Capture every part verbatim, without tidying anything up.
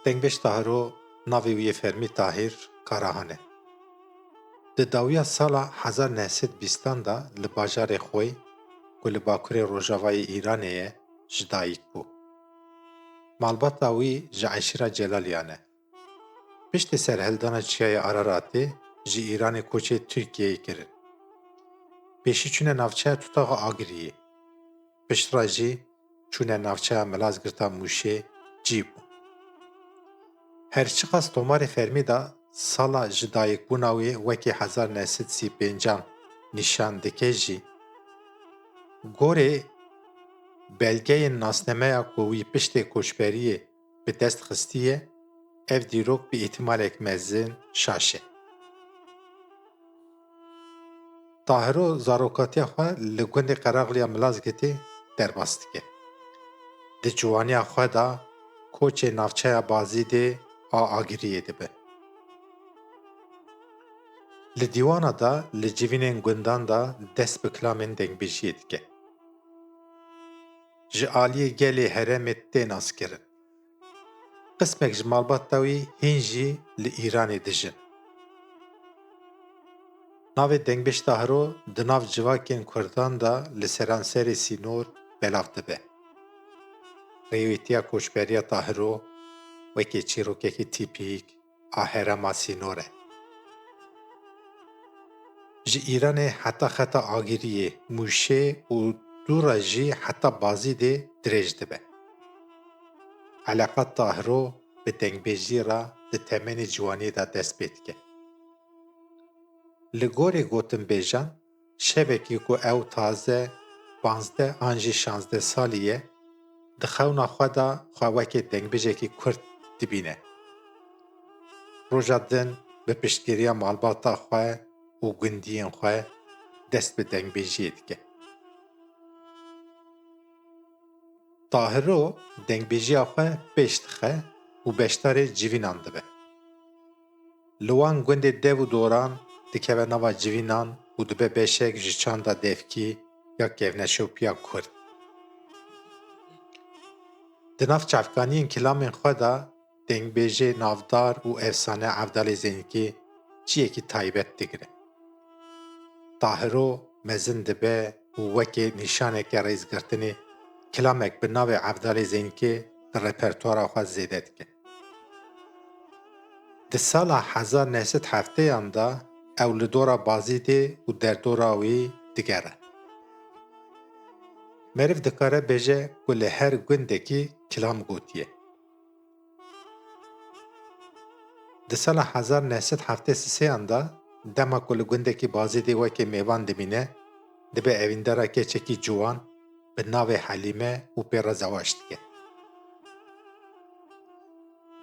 Dengbêj Tahiro navê wî yê fermî Tahir Karahan e. Di dawiya sala hezar neh sed bîstan de li bajarê Xoy, ku li bakurê rojavayê Îranê ye, ji dayik bû. Malbata wî ji eşîra Celaliyan e. Piştî serhildana Çiyayê Araratê ji Îranê koçê Tirkiyeyê kirin. Pêşî çûne navçeya Tutaxa Agiriyê. Piştre jî çûne navçeya Milazgirta Mûşê cî bû. Her çiqas tomarê fermî de sala ji dayikbûna wê wekî hezar neh sed sî pêncan nîşan dike jî, gorê belgeyên nasnameya ku wî piştê koçberiyê bi dest xistiye, ev dîrok bi îhtimalek mezin şaş e. Tahiro zarokatiya xwe li gundê Qeraxliya Milazgirtê derbas dike. Di ciwaniya xwe de koçê navçeya Bazîdê a Agiriyê dibe. Li dîwana de li civînên gundan de dest bi kilamên dengbêjiyê dike. Ji aliyê gelê herêmê tê naskirin. Qismek ji malbata wî hîn jî li Îranê dijin. Navê Dengbêj Tahiro di nav civakên Kurdan de li seranserê sînor belav dibe. Rêwîtiya koçberiya Tahiro wekî çîrokekî tîpîk a herêma sînor e. Ji Îranê heta xeta Agiriyê, Mûşê û dûra jî heta Bazîdê dirêj dibe. Eleqa Tahiro bi dengbêjiyê re di temenê ciwaniyê de dest pê dike. Li gorî gotinbêjan, şevekî ku ew taze, panzdeh an jî şazdeh salî ye, di xewna xwe de xwe wekî dengbêjekî Kurd dibîne. Roja din bi piştgiriya malbata xwe û gundiyên xwe dest bi dengbêjiyê dike. Tahiro dengbêjiya xwe pêş dixe û beşdarê civînan dibe. Li wan gundê dev û doran dikeve nava civînan û dibe beşek ji çanda devkî ya kevneşopiya Kurd. Di nav çavkaniyên kilamên xwe de dengbêjê navdar û efsane Evdalê Zeynikê ciyekî taybet digire. Tahiro mezin dibe û weke nîşaneke rêzgirtinê kilamek bi navê Evdalê Zeynikê di repertuara xwe zêde dike. Di sala hezar neh sed hefteyan de ew li dora Bazîdê û derdora wî digere. Meriv dikare bêje ku li her gundekî kilam gotiye. Di sala hezar neh sed heftê sêyan de, dema ku li gundekî Bazîdê wekî mêvan dimîne, dibe evîndara keçekî ciwan bi navê Helîme û pê re zewac dike.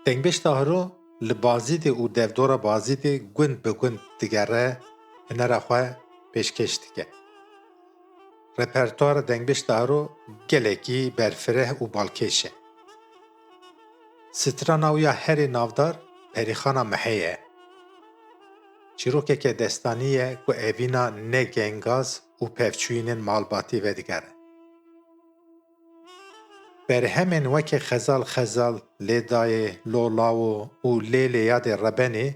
Dengbêj Tahiro li Bazîdê û derdora Bazîdê gund bi gund digere, hunera xwe pêşkêş dike. Repertuara Dengbêj Tahiro gelekî berfireh û balkêş e. Strana wî ya herî navdar Perîxana Mihê ye. Çîrokeke destanî ye ku evîna ne gengaz û pevçûyînên malbatî vedigere. Berhemên weke Xezal Xezal, Lê Dayê, Lo Lawo û Lê Lê Yadê Rebenê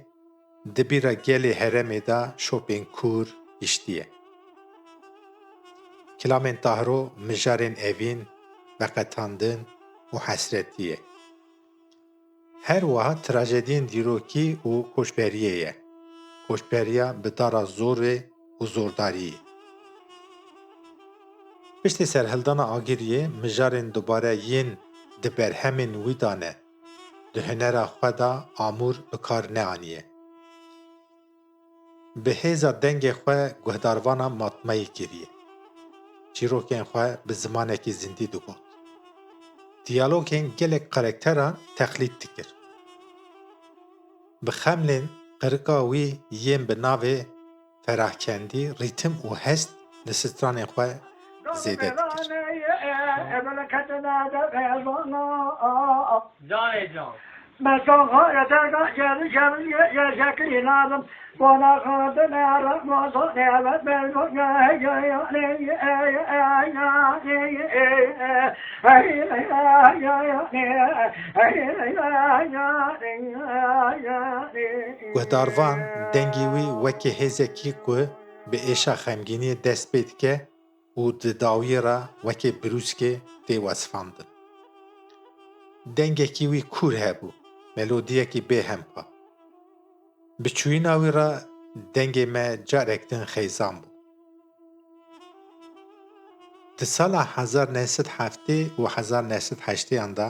di bîra gelê herêmê de şopên kûr hiştiye. Kilamên Tahiro mijarên evîn, veqetandin û hesretî ye. Her wiha trajediyên dîrokî û koçberiyê ye. Koçberiya bi dara zorê û zordariyê. Piştî serhildana Agiriyê mijarên dubare yên di berhemên wî de ne, di hunera xwe de amûr bi kar neaniye. Bi hêza dengê xwe guhdarvana matmayî kiriye. Çîrokên xwe bi zimanekî zindî digot. Diyalogên gelek karakteran teqlîd dikir. Bi xemlên qirika wî yên bi navê ferahkendî, rîtim û hest li stranên xwe zêde dikir. Canê can. Guhdarvan dengê wî weke hêzekî ku bi êşa xemgîniyê dest pê dike û di dawiyê re weke birûskê tê wesfandin. Dengekî wî kûr hebû, melodiyekî bêhempa. Bi çûyîna wî re dengê me carek din xêzan bû. Di sala hezar neh sed heftê û hezar neh sed heştêyan de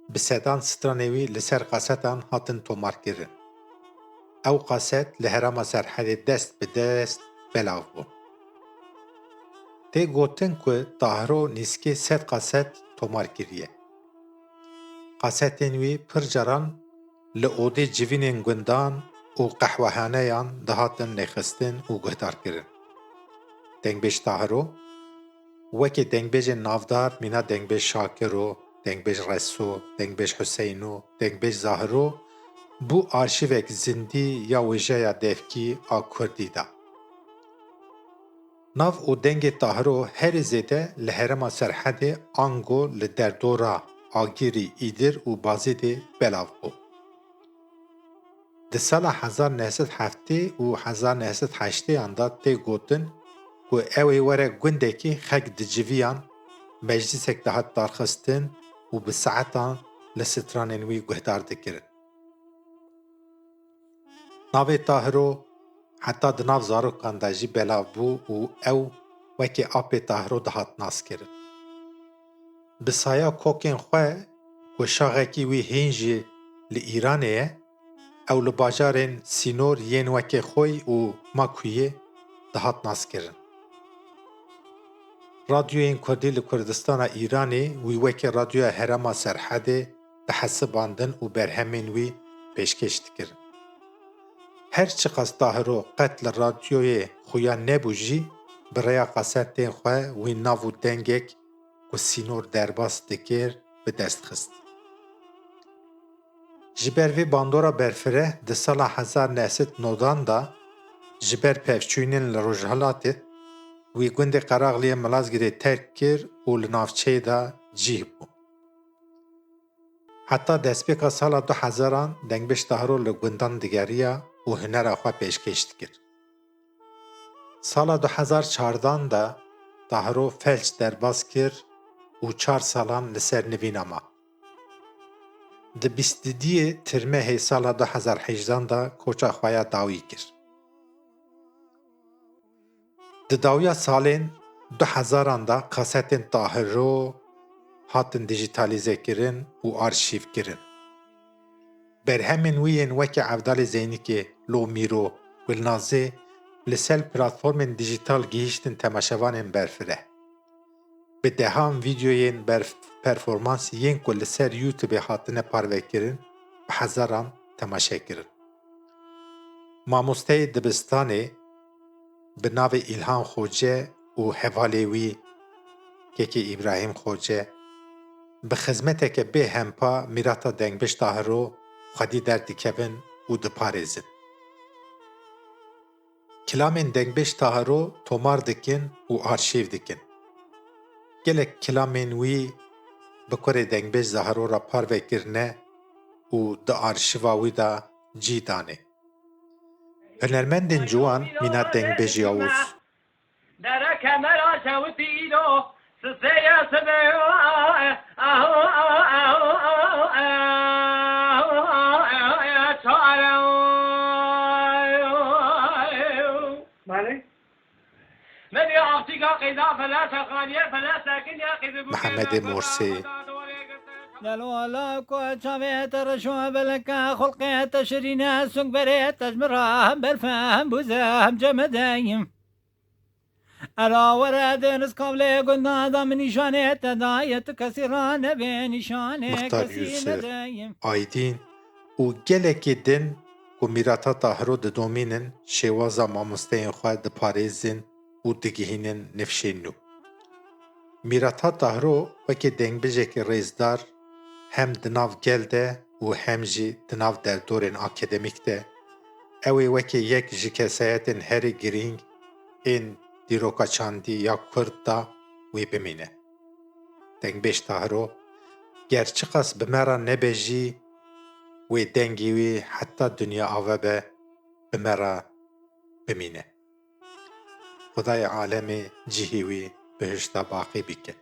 bi sedan stranê wî li ser kasetan hatin tomarkirin. Ew kaset li herêma Serhedê dest bi dest belav bû. Tê gotin ku Tahiro nîskê sed kaset tomar kiriye. Kasetên wî pir caran li odê civînên gundan û qehwehaneyan dihatin lêxistin û guhdarkirin. Dengbêj Tahiro, wekî dengbêjên navdar mîna dengbêj Şakiro, dengbêj Reso, dengbêj Huseyno, dengbêj Zahiro, bû arşîvek zindî ya wêjeya devkî a kurdî de. Nav û dengê Tahiro herî zêde li herêma Serhedê ango li derdora Agirî, Îdir û Bazîdê belav bû. Di sala hezar neh sed heftê û hezar neh sed heştêyan de tê gotin ku ew ê were gundekî xelk diciviyan, meclîsek dihat darxistin û bi saetan li stranên wî guhdar dikirin. Navê Tahiro heta di nav zarokan de jî belav bû û ew wekî apê Tahiro dihat naskirin. Bi saya kokên xwe ku şaxekî wî hîn jî li Îranê ye, ew li bajarên sînor yên wekê Xoy û Makuyê dihat naskirin. Radyoyên Kurdî li Kurdistana Îranê wî wekî Radyoya Herêma Serhedê dihesibandin û berhemên wî pêşkêş dikirin. Her çiqas Tahiro qet li radyoyê xuya nebû jî, bi rêya kasetên xwe wî nav û dengek ku sînor derbas dikir, bi dest xist. Ji ber vê bandora berfireh di sala hezar neh sed nodan de ji ber pevçûyînên li Rojhilatê wî gundê Qeraxliyê Milazgirê terk kir û li navçeyê de cih bû. Heta destpêka sala du hezaran dengbêj Tahiro li gundan digeriya û hunera xwe pêşkêş dikir. Sala du hezar çardan de Tahiro felç derbas kir û çar salan li ser nivîna ma. Di bîst didiyê Tirmehê sala du hezar hejdan de koça xwe ya dawî kir. Di dawiya salên du hezaran de kasetên Tahiro hatin dijîtalîzekirin û arşîvkirin. Berhemên wî yên weke Evdalê Zeynikê, Lo Mîro, Gulnazê li ser platformên dijîtal gihîştin temaşevanên berfireh. Bi dehan vîdyoyên berf-, performans yên ku li ser YouTubeê hatine parvekirin, bi hezaran temaşe kirin. Mamosteyê dibistanê bi navê Îlhan Xoce û hevalê wî Kekê Îbrahîm Xoce bi xizmeteke bêhempa mîrata dengbêj Tahiro xwedî derdikevin û diparêzin. Kilamên dengbêj Tahiro tomar dikin û arşîv dikin. Gelek kilamên wî bi kurê dengbêj Zahiro re parve kirine û di arşîva wî de cî danê. Hunermendên ciwan mîna dengbêj Yawûz. Dere kemera şewitî îro, sisê ye sibê, çare. Belê. Mehemedê Morsê. Gelo ala ku çavê te reşo belke, xulqê te şirîne, sung berê te ji min re berfem bûzem cemedeyim. Era were deniz kavlê gunda da min nîşanê te daye, tu kesî ra nebê nîşanê Muxtar kesî Yusuf, nedeyim. Aydîn û gelekî din ku mîrata Tahiro didomînin, şêwaza mamosteyên xwe diparêzin û digihînin nifşên nû. Mîrata Tahiro wekî dengbêjekî rêzdar hem di nav gel de û û hem jî di nav derdorên akademîk de ew ê wekî yek ji kesayetên herî girîng ên dîroka çandî ya Kurd de wê bimîne. Dengbêj Tahiro, ger çiqas bi me re nebe jî, wê dengê wî heta dinya ava be, bi me re bimîne. Xwedayê alemê cihê wî bihişta baqî bike.